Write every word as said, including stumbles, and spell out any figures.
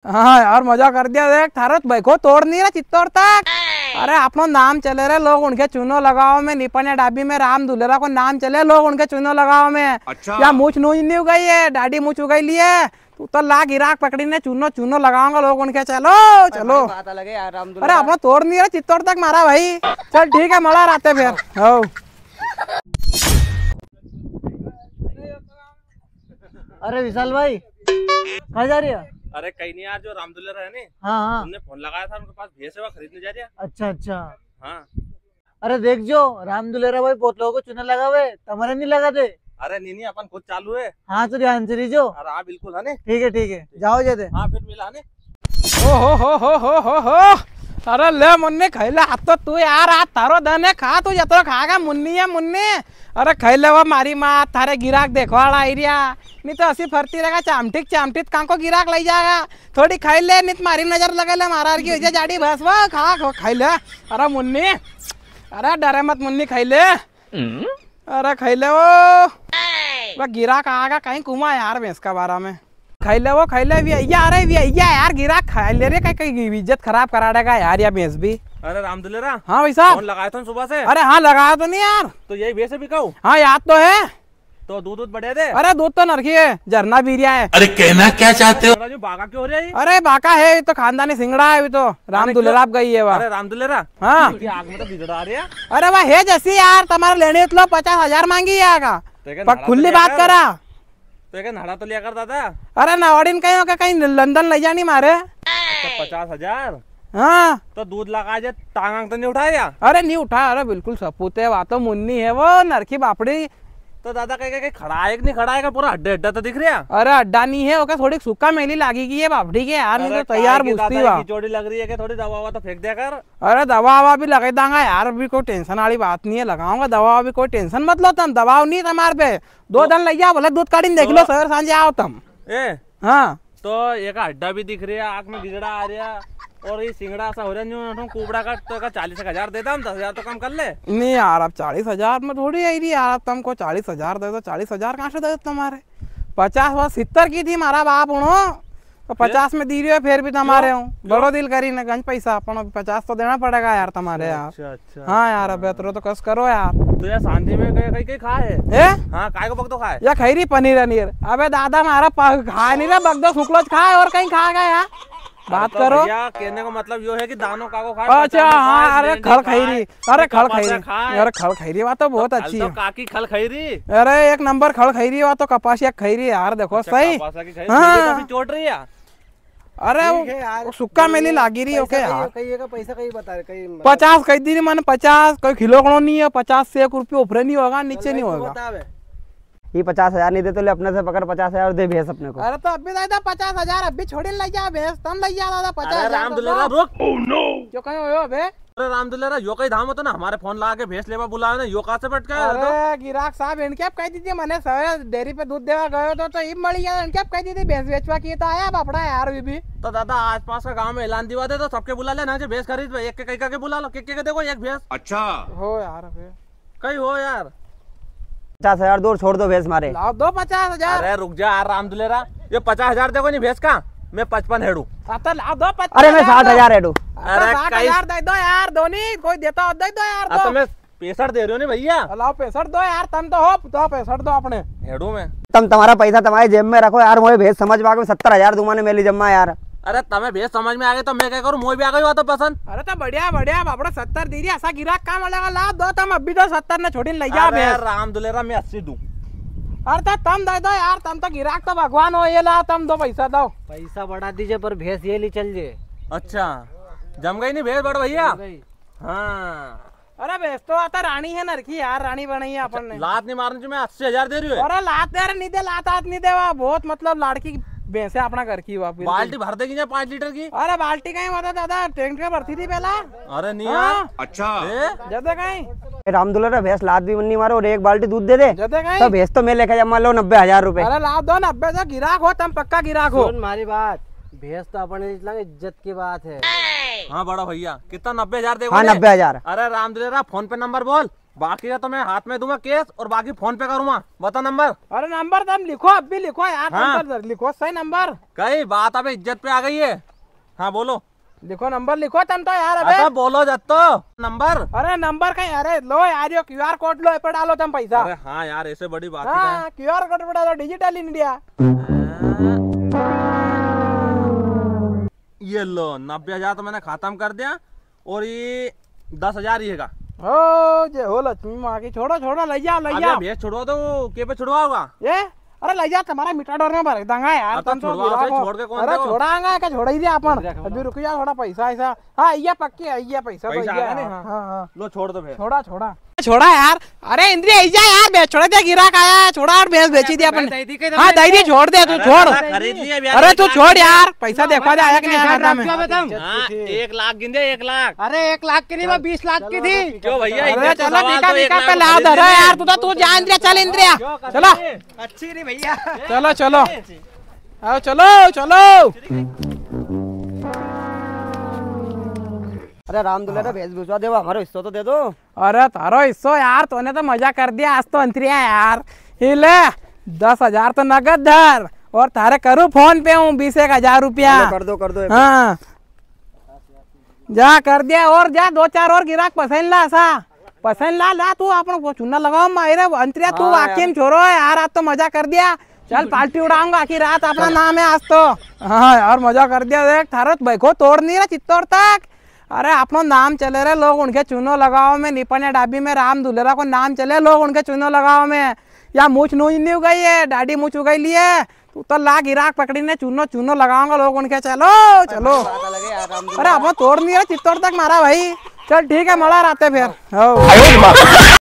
हाँ यार, मजा कर दिया। देख, थारो तो भाई को तोड़ नी रे चित्तौड़ तक। अरे, अपनो नाम चले रे, लोग उनके चूनो लगावा में, निपनिया डाबी में राम दुलेरा को नाम चले, लोग उनके चूनो लगावा में। अच्छा। या मूछ नूछ नी उगाई है, दाढ़ी मूछ उगाई ली है। तू तो ला गिराक पकड़ी ने चूनो, चूनो लगावांगा लोग उनके। चलो, चलो। बात अलग है यार, राम दुलेरा। अरे, अपनो तोड़ नी रे चित्तौड़ तक मारा भाई। चल, ठीक है, मला राते फिर। हाँ। अरे विशाल भाई, कहाँ जा रही है? अरे कहीं नहीं यार, जो राम दुलेरा है नी, हाँ, हाँ। उनने फोन लगाया था, उनके पास भैंस है, वो खरीदने जा रही है। अच्छा, अच्छा। हाँ। अरे देख जो, राम दुलेरा भाई बहुत लोगों को चूना लगावे, तमारे नी लगा दे। अरे नी नी, अपन खुद चालू है। हाँ, तो ध्यान से रही जो। अरे हाँ, बिल्कुल है ने। ठीक है, ठीक है, जाओ जे दे। हाँ, फिर मिला ने। ओ हो हो हो हो हो हो। अरे ले मुन्नी खैले, आ तो तू यार, आ थारो दन है, खा तू जतरो खागा, मुन्नी है मुन्नी। अरे खैले वो मारी माँ, थारे गिराक देखवाला आई रिया। नी तो असी फरती रहेगा, चामटिक चामटिक कांको गिराक लई जाएगा। थोड़ी खैले, नी तो मारी नजर लगा ले, मारा की हो जा जाड़ी बस वो, खा खो खैले। अरे मुन्नी, अरे डरे मत मुन्नी, खैले। अरे खैले वो। वो गिराक आगा कहीं कुमा यार भैंस का बारा में। खैले वो, खैले भी अइया, अरे भी अइया यार, गिराक खैले रे, कहीं, कहीं इज्जत खराब करा देगा यार या भैंस भी। अरे राम दुलेरा। हाँ भाई साहब। फोन लगाया था सुबह से। अरे हाँ, लगाया तो नी यार। तो यही भैंस है बिकाऊ? हाँ, याद तो है। तो दूध, दूध बढ़िया दे। अरे दूध तो नरखी है, झरना पी रिया है। अरे कहना क्या चाहते हो? अरे जो बाका क्यों हो रहा है? अरे बाका है, ये तो खानदानी सिंगड़ा है, ये तो राम दुलेरा आप गई है वा। अरे राम दुलेरा। हाँ। ये आग में तो बिजड़ा आ रहा है। अरे वा है जसी यार, तमारे लेने तो लो, पचास हजार मांगी है आगा। तो ये पर खुली बात करा। तो एक नाड़ा तो लिया कर दादा। अरे नावड़ी ने कहीं, कहीं लंदन ले जानी मारे। अच्छा, पचास हजार? हाँ। तो दूध लगा जे, टांग तो नी उठाया? अरे नी उठा, अरे बिल्कुल सपूत है, वा तो मुन्नी है वो, नरखी बापड़ी। तो दादा कहीं, कहीं खड़ा है कि नी खड़ा है, पूरा हड्डे हड्डा तो दिख रहा। अरे हड्डा नी है, ओके थोड़ी सुक्का मेली लागी गई है बापड़ी के यार, नी तो तैयार बुझती वा। चोरी लग रही है कि थोड़ी दवा ववा तो फेंक दिया कर। अरे दवा ववा भी लगा दांगा यार, भी कोई टेंशन वाली बात नी है, लगाऊंगा दवा, भी कोई टेंशन मत लो तम, दबाव नी है तमारे पे। दो दन लई जाओ, भले दूध काढ़ी ने देख लो, तो सवेरे सांझे आओ तम। ए, हाँ। तो एक हड्डा भी दिख रहा है, आँख में गिजड़ा आ रहा है, और ये सिंगड़ा सा हो रहा है, न्यू कुबड़ा का, तो का चालीस एक हजार दे दे, हम दस हजार तो कम कर ले। नी यार, अब चालीस हजार में थोड़ी आई रही यार, अब तमको चालीस हजार दे दो, चालीस हजार कहाँ से दे दो तमारे? पचास व सित्तर की थी मारा बाप उणो, तो पचास में दी रियो, फिर भी तमारे हूँ। बड़ो दिल करी ने गंज पैसा, अपन पचास तो देना पड़ेगा यार तमारे यार। अच्छा, अच्छा। हाँ यार, अब अतरो तो कस करो यार। तो यार शांति में कई, कई, कई खा है? ए? हाँ, काय को बगदो खा है? या खई री पनीर अनीर। अबे दादा मारा प-, खा नी रे, बगदो सुकलो ज खा है और कई खा गया यार। बात तो करो। भैया, कहने को मतलब यो है कि दानो काको खाए, अच्छा, हाँ, अरे खल खई री, अरे खल खई री, अरे खल खई री, वा तो बहुत अच्छी है। काकी खल खई री। अरे एक नंबर खल खई री, वा तो कपासिया खई री यार, देखो सही। हाँ। चोट रही है। अरे वो सुक्का मेली लागी री, ओके यार। कई का पैसा कई बता रहे, कई मतलब पचास कई दी नी मैंने, पचास कोई खिलो कणो नी है, पचास से एक रुपये ऊपरे नी होगा, नीचे नी होगा। ये पचास हजार नी दे तो ले अपने से पकड़, पचास हजार दे भैंस अपने को। अरे तो अभी दादा पचास हजार अभी छोड़ी ने लई जा भैंस, तम लई जा दादा पचास हजार। अरे राम दुलेरा रुक। Oh no। क्यों कहीं होयो अबे? अरे राम दुलेरा, यो कई धाम होतो ना, हमारे फोन लगा के भैंस लेवा बुलावे ना, यो कहाँ से भटका है तो? अरे गिराक साहब, इनके आप कह दीजिए, मैंने सवेरे डेयरी पे दूध देवा गयो तो, तो इब मली गया, इनके आप कह दीजिए भैंस बेचवा की तो आया बापड़ा यार अभी भी। तो दादा आसपास का गांव में ऐलान दिवा दे तो सबके बुला लेना, जो भैंस खरीद एक के कई का के बुला लो, के के देखो एक भैंस। अच्छा। हो यार अबे। कई हो यार। पचास हजार दो और छोड़ दो भैंस मारे। लाओ दो पचास हजार। अरे रुक जा यार राम दुलेरा, ये पचास हजार देखो नी भैंस का, मैं पचपन हेडू। हाँ तो लाओ दो पचास हजार। अरे मैं साठ हजार हेडू। अरे साठ हजार दे दो यार, दो नी, कोई देता हो दे दो यार, हाँ, दो। तो मैं पैंसठ दे रहे हो नी भैया। लाओ पैंसठ दो यार, तम तो हो, तो पैंसठ दो अपने। हेडू मैं। तम तमारा पैसा तमारी जेब में रखो यार, मोए भैंस समझ में आ गई, सत्तर हजार दूंगा ने मेली जम्मा यार। अरे तमे भैंस समझ में आ गई तो मैं क्या करूं, मोए भी आ गई वा तो पसंद। अरे तो बढ़िया बढ़िया बापड़ा, सत्तर दे रही, ऐसा गिराक काम वाला का ला दो, तम अभी तो सत्तर ने छोड़ी ने लई जाओ अरे भैंस। राम दुलेरा मैं अस्सी दूं। अरे तो तम दे दो यार, तम तो गिराक तो भगवान हो, ये ला तम दो पैसा दो। पैसा बढ़ा दीजिए पर भैंस ये ली चल जे। अच्छा जम गई नी भैंस बड़ भैया? जम गई। हाँ। अरे भैंस तो आता रानी है नरखी यार, रानी बनाई है अपन ने। लात नी मारनी चाहिए, मैं अस्सी हजार दे रही हूँ। अरे लात यार नी दे, लात हाथ नी देवा, बहुत मतलब लाड़की भैंस है अपना घर की, वापस बाल्टी भर देगी ना पाँच लीटर की। अरे बाल्टी कहीं होता दादा, टैंक में भरती थी पहला। अरे नी हाँ। यार। अच्छा। जदे कहीं। ए, राम दुलारा भैंस लात भी नी मारो और एक बाल्टी दूध दे दे। जदे कहीं। तो भैंस तो मैं लेके जाऊंगा, लो नब्बे हजार रुपए। अरे लात दो नब्बे, जो गिराक हो, तम पक्का गिराक हो। सुन मारी बात, भैंस तो अपन इज्जत की बात है। हाँ बड़ा भैया, कितना? नब्बे हजार देखो हाँ, ने। नब्बे हजार। अरे राम दुलेरा, फोन पे नंबर बोल। बाकी का तो मैं हाथ में दूंगा cash और बाकी PhonePe करूंगा। बता नंबर। अरे नंबर तुम लिखो, अब भी लिखो यार, हाँ। नंबर लिखो, सही नंबर। कई बात अबे इज्जत पे आ गई है। हाँ बोलो। लिखो नंबर लिखो तुम तो यार अबे। अबे बोलो जब तो नंबर। अरे नंबर कई, अरे लो यार यो QR code लो, ए पे डालो तुम पैसा। अरे हाँ यार, ऐसे बड़ी बात है। हाँ, QR code पे डालो, Digital India। ये लो, नब्बे हजार तो मैंने खाता में कर दिया और ये दस हजार ही हैगा। ओ, जे हो लक्ष्मी माँ की, छोड़ो, छोड़ो, ले जाओ, ले अरे जाओ। भैंस छुड़वा दो, के पे छुड़वाओगा? ये? अरे ले जाओ, तुम्हारा मिटाडोर में भर देंगा यार, अब तुम तो छुड़वाओ, गिराक हो। छोड़ के कौन अरे देगा? छोड़ांगा, क्या छोड़ाई दिया अपन? अभी रुक जाओ, थोड़ा पैसा ऐसा। हाँ, ये पक्की है, ये पैसा तो पैसा ये आया है, नहीं? हाँ, हाँ। हाँ, हाँ। लो, छोड़ दो फिर। छोड़ा, छोड़ा। छोड़ा यार। अरे इंद्रिया, आई जा यार, भैंस छोड़ा दे, गिराक आया है, छोड़ा और भैंस बेची दी अपन। दे दी के हाँ, तुमने? दे दी, छोड़ दे, तू अरे छोड़। दादा, खरीद लिया भैया, अरे एक तू लाख छोड़ की। यार, पैसा देखवा दे, आया कि नहीं आया खाता में? हाँ, एक लाख गिन दे, एक लाख। अरे एक लाख की नहीं, वो बीस लाख की थी। क्यों भैया, अरे इज्जत का चलो, सवाल, निकाल, तो एक निकाल, लाख पे ला दे। अरे यार, तू तो, तू जा इंद्रिया, चल इंद्रिया, चलो। अच्छी नहीं भैया। चलो, चलो। आओ, चलो, चलो। अरे राम दुलारा, भैंस भिजवा देवा, हमारो हिस्सो तो दे दो। अरे थारो हिस्सो यार, तूने तो मजा कर दिया आज तो अंतरिया यार। ये ले, दस हजार तो नगद धर और थारे करूँ PhonePe हूँ बीस एक हजार रुपया। चलो, कर दो, कर दो। हाँ, जा कर दिया और जा दो चार और गिराक पसंद ला सा, पसंद ला ला तू, अपन को चूनो लगावा में आयो रे अंतरिया, तू हाँ वाकई में यार। छोरो है यार, आज तो मजा कर दिया। चल पार्टी उड़ाऊंगा आखी रात, अपना चल। नाम है आज तो। हाँ यार मजा कर दिया, देख थारो तो भाई को तोड़ नहीं रहा चित्तौड़ तक। अरे अपनो नाम चले रे, लोग उनके चूनो लगावा में, निपनिया डाबी में राम दुलेरा को नाम चले, लोग उनके चूनो लगावा में। या मूछ नूछ नी उगाई है, दाढ़ी मूछ उगाई ली है। तू तो ला गिराक पकड़ी ने चूनो, चूनो लगावांगा लोग उनके। चलो, चलो। बात अलग है यार, राम अरे दुलारा। अपनो तोड़ नहीं रहा चित्तौड़ तक मारा भाई। चल ठीक है, मला राते फिर। हाँ। हाँ।